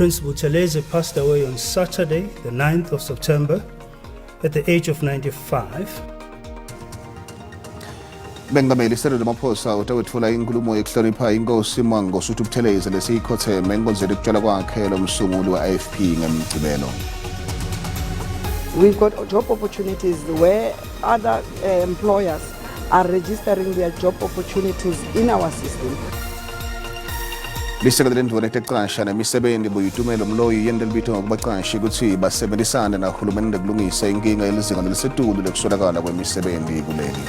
Prince Buthelezi passed away on Saturday, the 9th of September, at the age of 95. Mengameli Cyril Ramaphosa utawetfula inkhulumo yekuhlonipha inkosi Mangosuthu Buthelezi lesiyikhotheme enkonzweni yekutshwala kwakhe lomsunguli wa-IFP ngemgcibelo. We've got job opportunities where other employers are registering their job opportunities in our system. Lisekela lendvuna yetekucasha nemisebenti Boitumelo Mloyi yente libito ngokubaqashi kutsi basebenzisane nahulumende kulungisa inkinga yelizinga lelisetulu lekuswelakala kwemisebenti kuleli.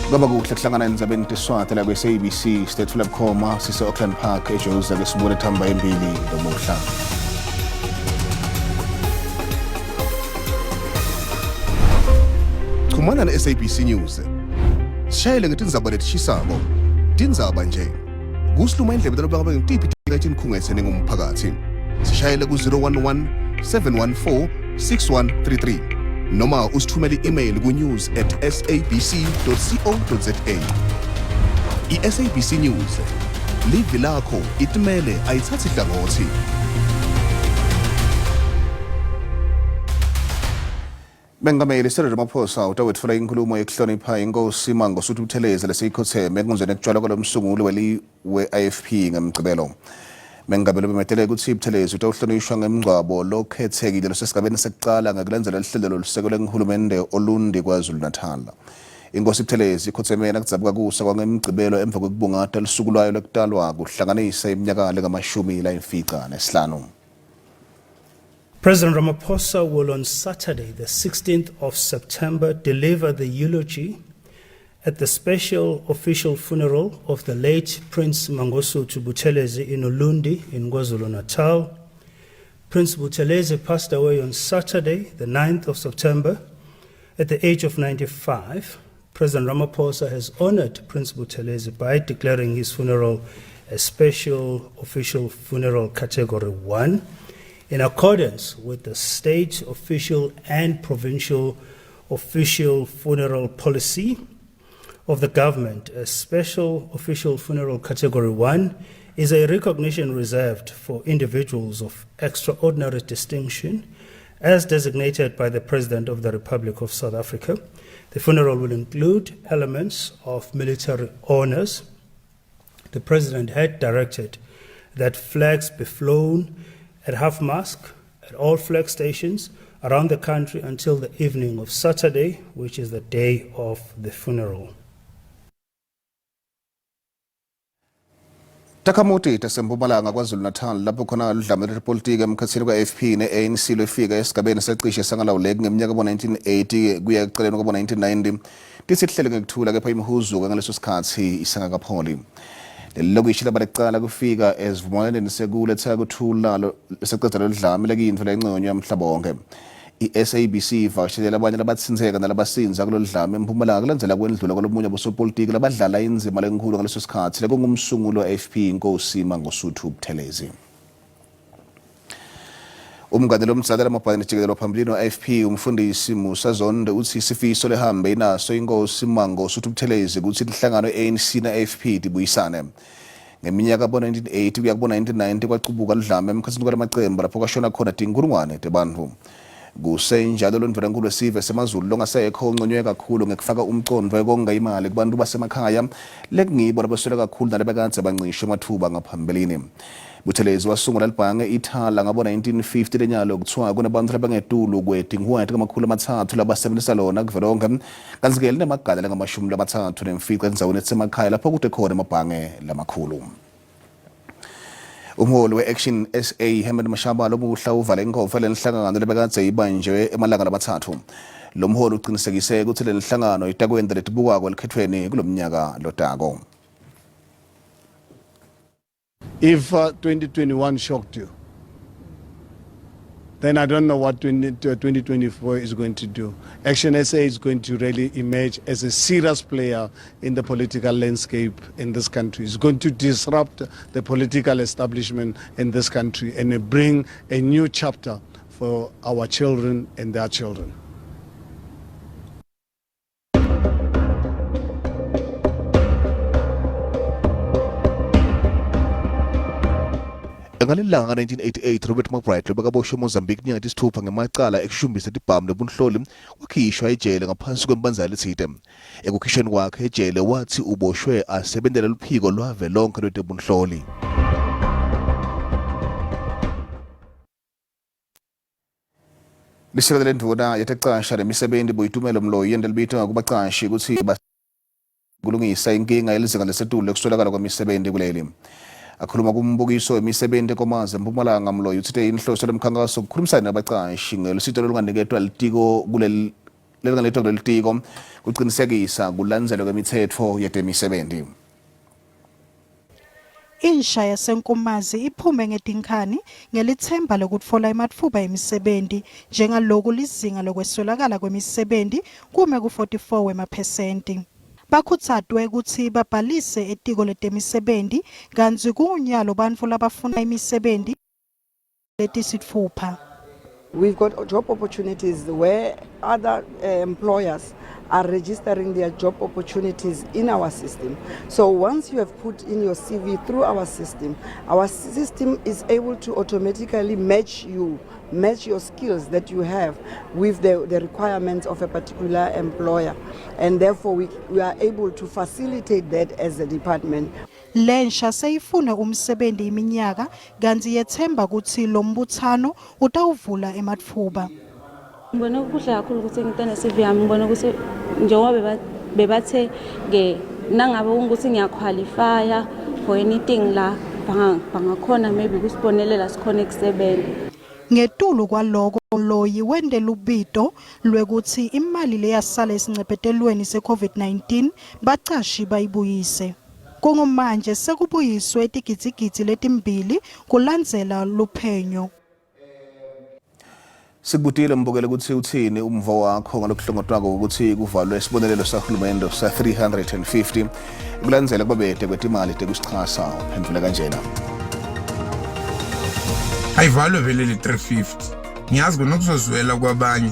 Kwaba kuhle kuhlangana endzabeni teswati la kwe-SABC sitethula bukhoma sise-Auckland Park eJoza ke sibone thamba embili lomuhla. Chumana ne-SABC News. Sishayele ngetindzaba letishisako. Tindzaba nje. Kusiluma indlebe talobanga bengitiphi tinkhungetse ningumphakathi. Sishayele ku-011 714 6133 noma usithumele i-email ku-news at sabc.co.za. I-SABC News. Livi lakho itimele ayithathi hlangothi. Mengameli Cyril Ramaphosa utawetfula inkhulumo yekuhlonipha inkosi Mangosuthu Buthelezi lesiyikhotheme enkundleni yekutshwala kwalomsunguli weli we-IFP ngemgcibelo. Mengameli ubemetele kutsi Buthelezi utawuhlonishwa ngemngcwabo lokhethekile losesigabeni sekucala ngekulandzela luhlelo lolusekelwe nguhulumende Olundi KwaZulu-Natal. Inkosi Buthelezi ikhotheme nakudzabuka kusa kwangemgcibelo emva kwekubungata lusuku lwayo lwekutalwa kuhlanganisa iminyaka lengamashumi layimfica nesihlanu. President Ramaphosa will on Saturday, the 16th of September, deliver the eulogy at the special official funeral of the late Prince Mangosuthu Buthelezi in Ulundi in KwaZulu-Natal. Prince Buthelezi passed away on Saturday, the 9th of September, at the age of 95. President Ramaphosa has honored Prince Buthelezi by declaring his funeral a special official funeral category 1 in accordance with the state official and provincial official funeral policy of the government. A special official funeral category 1 is a recognition reserved for individuals of extraordinary distinction as designated by the President of the Republic of South Africa. The funeral will include elements of military honors. The President had directed that flags be flown at half mast at all flag stations around the country until the evening of Saturday, which is the day of the funeral. Takhamuti taseMpumalanga KwaZulu-Natal lapho khona ludlame lwepolitiki emkhathini kwa-IFP ne-ANC lwefika esigabeni secishe sangalawuleki ngeminyaka bo-1980 kuya ekuqaleni kwabo-1990 titsi tihlele ngekuthula kepha imihuzuko ngaleso sikhathi isengakapholi. Leli lokishi laba lekucala kufika esivumelwaneni sekuletha kuthula seceda loludlame lekuyintfo lenconywa mhlaba wonke. I-SABC ivakashele labanye labatsintseka nalabasindza kulolu dlame eMpumalanga kulandzela kwendlula kwalomunye bosopolitiki labadlala indzima lenkhulu ngaleso sikhatsi lekungumsunguli wa-IFP Inkosi Mangosuthu Buthelezi. Umngane lomdzala lamabhayini jikelele waphambilini wa-IFP umfundisi Musa Zondo utsi sifiso lehambe inaso inkosi Mangosuthu Buthelezi kutsi inhlangano i-ANC ne-IFP tibuyisane. Ngeminyaka bo-1980 kuya kubo-1990 kwacubuka ludlame emkhatsini kwalamacembu lapho kwashona khona tinkhulungwane tebantfu. Kusenjalo londvunankulu wesive semaZulu longasekho unconywe kakhulu ngekufaka umcondvo ekonga imali kubantu basemakhaya lekungibo labeswele kakhulu nalebekadze bancishwe ematfuba ngaphambilini. Buthelezi wasungula libhange Ithala ngabo-1950 lenyalo kuthiwa kunebantfu labangetulu kwetinkhulungwane 300 labasebenzisa lona kuvelonkhe kantsi-ke linemagala langamashumi lamathathu nemfica endzaweni etisemakhaya lapho kude khona emabhange lamakhulu. Umholi we-Action SA Herman Mashaba lomuhla uvale inkhomfa lenhlangano lebekadze ibanjwe emalanga lamathathu. Lo mholi uqinisekise ukuthi le nhlangano itakwenta letibukwako elikhethweni kulomnyaka lotako. If 2021 shocked you, then I don't know what 2024 is going to do. Action SA is going to really emerge as a serious player in the political landscape in this country. It's going to disrupt the political establishment in this country and bring a new chapter for our children and their children. Ngalelilanga nga-1988 Robert McBride lobekaboshwe eMozambique tinyanga tisitfupha ngemacala ekushumbisa tibhamu nebunhloli wakhishwa ejele ngaphansi kwemibandzela letsite. Ekukhishweni kwakhe ejele watsi uboshwe asebentela luphiko lwavelonkhe lwetebunhloli. Lisekela lendvuna yetekucasha nemisebenti Boitumelo Mloyi yenta libito kubacashi kutsi kulungisa inkinga yelizinga lesetulu lekuswelakala kwemisebenzi kuleli. Akhuluma kumbukiso wemisebenzi eKomazi eMpumalanga Mloyi utsite inhloso lemkhankaso kukhulumisana nabacashi ngelusito lolunganiketwa litiko kuleli lelingaletwa kulelitiko kucinisekisa kulandzelwa kwemitsetfo yetemisebenti. Insha yaseNkomazi iphume ngetinkhani ngelitsemba lekutfola ematfuba emisebenti njengaloku lizinga lokweswelakala kwemisebenti kume ku-44 wemaphesenti. Bakhutsatwe kutsi babhalise etiko letemisebenti kantsi kungunyalo bantfu labafuna imisebenti letisitfupha. We've got job opportunities where other employers are registering their job opportunities in our system. So once you have put in your CV through our system, our system is able to automatically match you, match your skills that you have with the requirements of a particular employer. And therefore we are able to facilitate that as a department. Lensha seyifune umsebenzi iminyaka kantsi yetsemba kutsi lombutsano utawuvula ematfuba. Ngibone kuhle kakhulu ukuthi ngite ne-CV yami ngibone ukuthi njengoba bebathe ke nangabe kungukuthi ngiyaqualifya for anything la bangakhona maybe kusibonelela sikhone kusebenza. Ngetulu kwaloko Loyi wente lubito lwekutsi imali leyasala esincephetelweni se-COVID-19 bacashi bayibuyise. Kungumanje sekubuyiswe tigidzigidzi letimbili kulandzela luphenyo. Sikubutile mbukele ukuthi uthini umvo wakho ngalokuhlongotwako ukuthi kuvalwe isibonelelo sahulumende sa-350 kulandzela kubabede kwetimali tekusichasa uphendvule kanjena. Ayivalwe vele le 350 ngiyazi kona kuzozwela kwabanye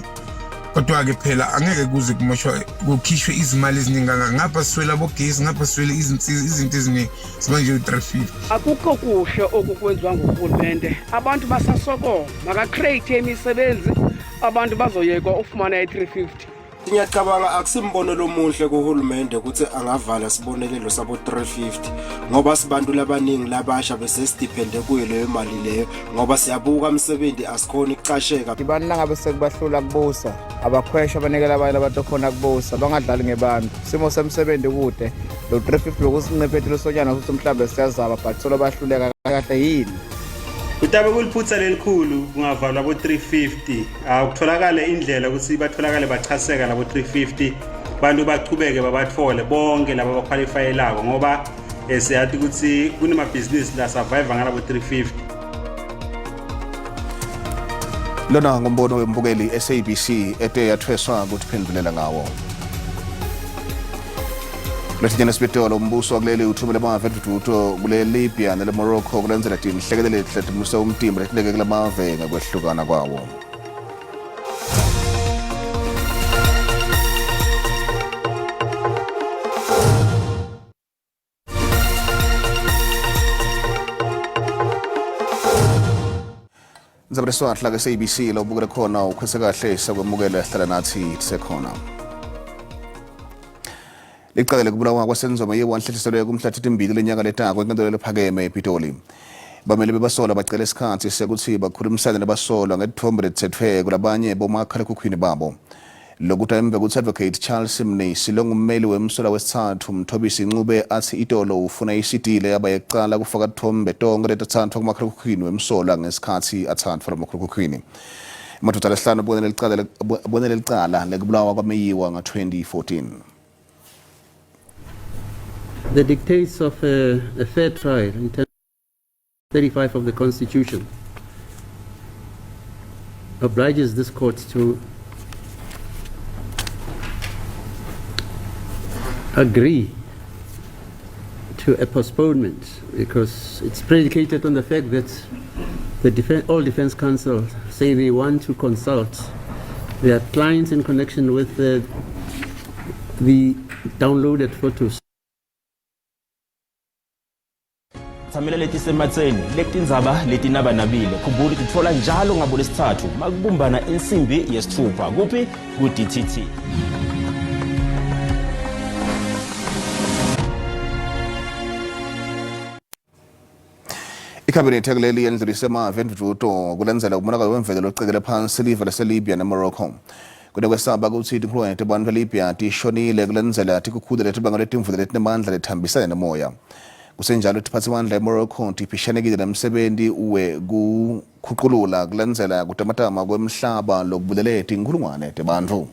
kodwa-ke phela angeke kuze kumoshwa kukhishwe izimali eziningi kangaka ngapha siswele abogesi ngapha siswele izinsiza izinto eziningi simanje u-350 Akukho kuhle oku kwenziwa ngurhulumente. Abantu basasokola, makakhreyithe imisebenzi abantu bazoyekwa ufumana i-350. Ngiyacabanga akusimbono lomuhle kuhulumende ukuthi angavala sibonelelo sabo 350 ngoba sibantu labaningi labasha bese sidiphende kuyo leyo mali leyo ngoba siyabuka umsebenzi asikhoni ukucasheka. Abantu nangabe sekubahlula kubusa abakhwesha banikela abanye abantu khona kubusa bangadlali ngebantu simo semsebenzi kude lo 350 lokusincephethe sonyana ukuthi mhlawumbe siyazama but solo bahluleka kahle yini. Kutabe kuliphutha lelikhulu kungavalwa bo-350 akutholakale indlela ukuthi batholakale bachaseka labo 350 bantu bachubeke babathole bonke laba abakhwalifayelako ngoba siyati ukuthi kunemabhizinisi la survive ngalabo 350. Lona ngumbono wembukeli SABC ete yathweswa kutiphendulela ngawo. Lesinyana sibitolo umbuso wakuleli uthumele amave edududo kule Libya nele Morocco kulandzela tinhlekelele letimusa umtimba letineke kulamave ngekwehlukana kwawo. Ndzaba leswahla ke SABC la ubukele khona ukhwese kahle sakwemukela hlala nathi sisekhona. Licala lekubulawa kwaSenzo Meyiwa lihlehliselwe kumhla 32 lenyanga letako enkantolo lephakeme ePitoli. Bameli bebasolwa bacela isikhathi sekuthi bakhulumisane nabasolwa ngetithombe letitsetfwe kulabanye bomakhalekhukhwini babo. Lokuta emva kutsi Advocate Charles Mnisi longummeli wemsolwa wesitsatfu Mthobisi Ncube atsi itolo ufuna i-CD leyaba yekucala kufaka titfombe tonkhe letatsatfwa kumakhalekhukhwini wemsolwa ngesikhatsi atsatfwa lomakhalekhukhwini. Emadvodza lasihlanu abonele licala lekubulawa kwaMeyiwa nga-2014. The dictates of a fair trial in terms 35 of the Constitution obliges this court to agree to a postponement because it's predicated on the fact that the all defense counsel say they want to consult their clients in connection with the downloaded photos. Thamela letisematseni letindzaba letinabanabile khumbula utitfola njalo ngabo lesithathu makubumbana insimbi yesithupha kuphi ku-DTT. Ikhabinethi yakuleli yendlulise emavi endvudvuto kulandzela umonakalo wemvelo locekele phansi live laseLibya neMorocco. Kunekwesaba kutsi tinkhulungwane tebantfu eLibya tishonile kulandzela tikhukhula letibangelwe timvula letinemandla letihambisana nemoya. Kusenjalo tiphatsimandla eMorocco tiphishanekile nemsebenti wekukhuculula kulandzela kutamatama kwemhlaba lokubulele tinkhulungwane tebantfu.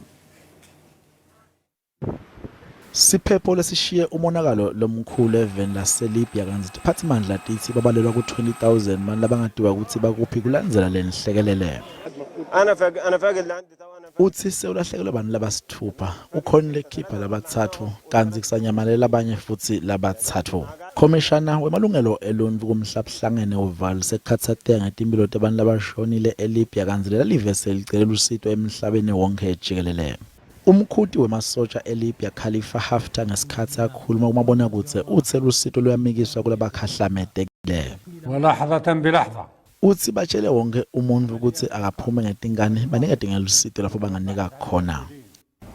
Siphepho lesishiye umonakalo lomkhulu eveni laseLibya kantsi tiphatsimandla titsi babalelwa ku-20,000 bantfu labangatiwa kutsi bakuphi kulandzela lenhlekelele. Utsi sewulahlekelwe bantfu labasitfupha, ukhonile kukhipha labatsatfu kantsi kusanyamalela labanye futsi labatsatfu. Khomishana wemalungelo eluntfu kuMhlabuhlangene uvalise kukhatsateka ngetimphilo tebantfu labashonile eLibya kantsi lela live selicele lusito emhlabeni wonkhe jikelele. Umkhuti wemasotja eLibya Khalifa Haftar ngesikhatsi akhuluma kumabonakudze utse lusito luyamikiswa kulabakhahlametekile. Utsi batjele wonkhe umuntfu kutsi akaphume ngetinkani banikete ngelusito lapho banganika khona.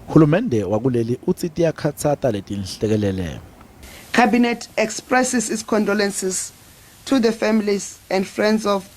Hulumende wakuleli utsi tiyakhatsata letinhlekelele. Cabinet expresses its condolences to the families and friends of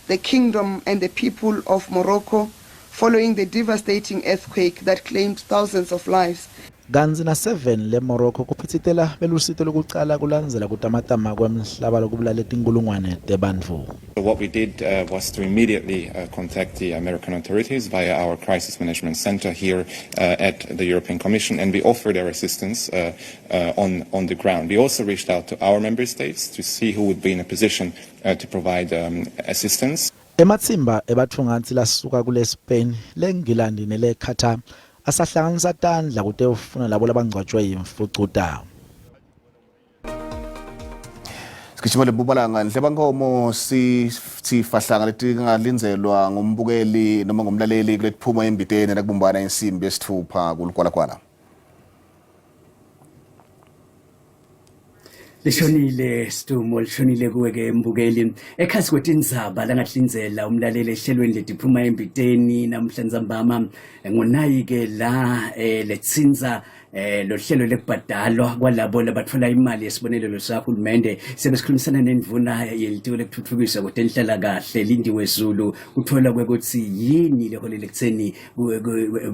the Kingdom and the people of Morocco following the devastating earthquake that claimed thousands of lives. Kantsi naseveni leMorocco kuphitsitela belusito lwekucala kulandzela kutamatama kwemhlaba lokubulale tinkhulungwane tebantfu. What we did uh, was to immediately uh, contact the American authorities via our crisis management center here uh, at the European Commission, and we offered our assistance uh, uh, on, on the ground. We also reached out to our member states to see who would be in a position uh, to provide um, assistance. Ematsimba ebatfungatsi lasuka kule Spain, leNgilandi nele Qatar asahlanganisa tandla kutewufuna labo labangcwatjwe yimfucuta. Sigijima leMpumalanga Nhlebankomo sithi fahlanga letingalindzelwa ngumbukeli noma ngumlaleli kuletiphuma embiteni nakubumbana insimbi yesitfupha kulugwalagwala. Lishonile Sidumo lishonile kuwe ke mbukeli ekhasi kwetindzaba langahlinzela umlaleli ehlelweni letiphuma embiteni namhla ntsambama ngunayi ke la eh, letsinza eh lohlelo lekubhadalwa kwalabo labatfola imali yesibonelelo sahulumende sibe sikhulumisana nendvuna yelitiko lekutfutfukiswa kwetenhlalakahle Lindiwe Zulu kutfola kwekutsi yini leholele ekutseni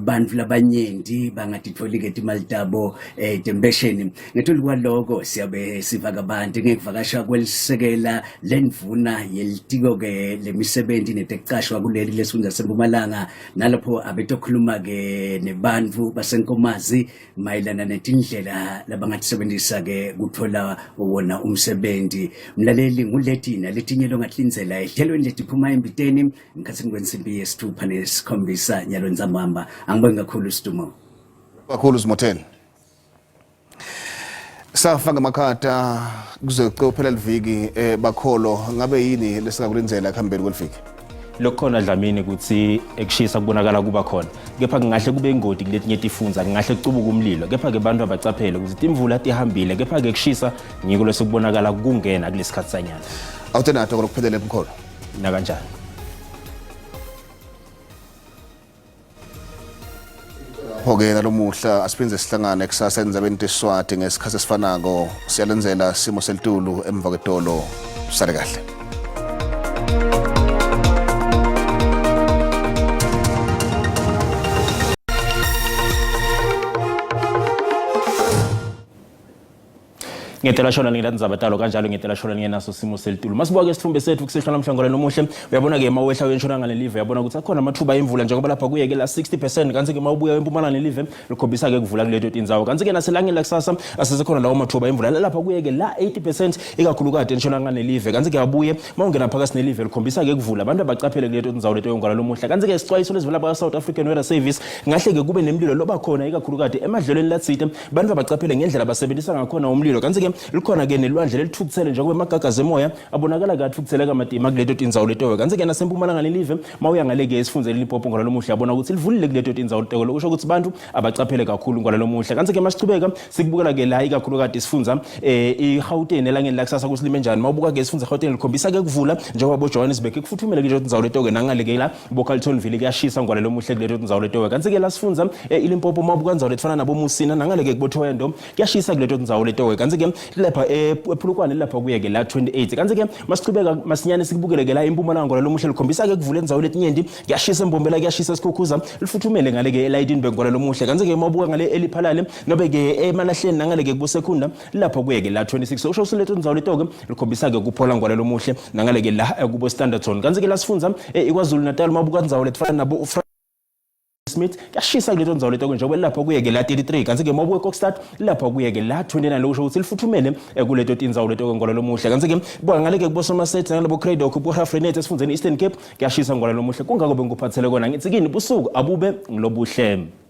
bantfu labanyenti bangatitfoli-ke timali tabo um tempesheni ngetulu kwaloko siyabe siva kabanti ngekuvakasha kwelisekela lendvuna yelitiko-ke lemisebenti netekucashwa kuleli lesifundza sempumalanga nalapho abetokhuluma-ke nebantfu basenkomazi mayelana netindlela labangatisebenzisa-ke kutfola wona umsebenti mlaleli nguleti naletinye longatlindzela ehlelweni letiphuma embiteni ngikhathini kwensimbi yesithupha nesikhombisa nyalo ntsambamba angibongi kakhulu sidumo kakhulu simotheni safa ngamakhata kuze kuphela liviki eh bakholo ngabe yini lesingakulindzela ekuhambeni kweliviki lokukhona Dlamini ukuthi ekushisa kubonakala kuba khona kepha kungahle kube ingoti kuletinye tifundza kungahle kucubuke umlilo kepha ke bantu abacaphele ukuthi timvula tihambile kepha ke kushisa ngiko lesekubonakala kungena kulesikhathi sanyana awutenato lokuphelele mkholo nakanjani Pho-ke nalomuhla asiphindze sihlangane kusasa endzabeni tesiswati ngesikhathi esifanako siyalenzela simo selitulu emva kwetolo sale kahle Ngiyacela shona ngingelandzaba talo kanjalo ngiyacela shona ngingenaso simo selitulu. Masibuka ke sithombe sethu kusehlwa namhlanje nomuhle. Uyabona ke mawehla uyentshona ngalelive uyabona ukuthi akhona amathuba emvula njengoba lapha kuye ke la 60% kanti ke mawubuya empumalanga nelive likhombisa ke kuvula kuleto tindzawo. Kanti ke naselangeni lakusasa asesekhona lawo mathuba emvula lapha kuye ke la 80% ikakhulukati entshona ngalelive. Kanti ke abuye mawungena phakathi nelive likhombisa ke kuvula abantu abacaphele kuleto tindzawo leto yongala lomuhla. Kanti ke isixwayiso lesivela kwa South African Weather Service ngahle ke kube nemlilo loba khona ikakhulukati emadlelweni latsite Bantfu abacaphele ngendlela basebenzisa ngakhona umlilo. Kantsi-ke likhona-ke nelwandle lelitfukutsele njengoba emagagazi emoya abonakala katfukutsele kamatima kuleto tindzawo letoke. Kantsi-ke nasempumalanga nelive mawuya ngale-ke esifundzeni Limpopo ngolalomuhla yabona ukuthi livulile kuleto tindzawo letoke, lokusho ukuthi bantu abacaphele kakhulu ngolalomuhla. Kantsi-ke masichubeka sikubukela-ke la ikakhulukati sifundza iGauteng elangeni lakusasa ukuthi lime njani. Mawubuka-ke isifundza iGauteng likhombisa-ke kuvula njengoba boJohannesburg kufuthumele kuleto tindzawo letoke, nangale-ke la boCarltonville kuyashisa ngolalomuhla kuleto tindzawo letoke. Kantsi-ke la sifundza iLimpopo mawubuka ndzawo letifana naboMusina nangale-ke kuboThohoyandou kuyashisa kuleto tindzawo letoke. Kantsi-ke lapha ePhulukwane lapha kuye-ke la 28. Kantsi-ke masichubeka masinyane sikubukele-ke la impumalanga ngolalomuhla likhombisa-ke kuvula endzawo letinyenti, kuyashisa eMbombela, kuyashisa eSikhukhuza, lifuthumele ngale-ke eLydenburg ngolalomuhla. Kantsi-ke mawubuka ngale eLiphalale nobe-ke emalahleni nangale-ke kuboSekhunda lapha kuye-ke la 26. Usho ukuthi leto ndzawo letoke likhombisa-ke kuphola ngolalomuhle nangale-ke la kubo Standerton. Kantsi-ke la sifundza iKwaZulu Natal mawubuka ndzawo letifana nabo Smith kuyashisa kuleto ndzawo leto njengoba lapha kuye ke la 33. Kanti-ke mawubuka eKokstad lapha kuye ke la 29, lokusho ukuthi lifuthumele kuleto tindzawo leto ngolalo lomuhle. Kanti-ke buka ngale-ke kuboSomerset nalabo Cradock bo-Graaff-Reinet esifundeni Eastern Cape kuyashisa ngolalo lomuhle. Kungako bengikuphathele kona, ngithi kini busuku abube ngilobuhle.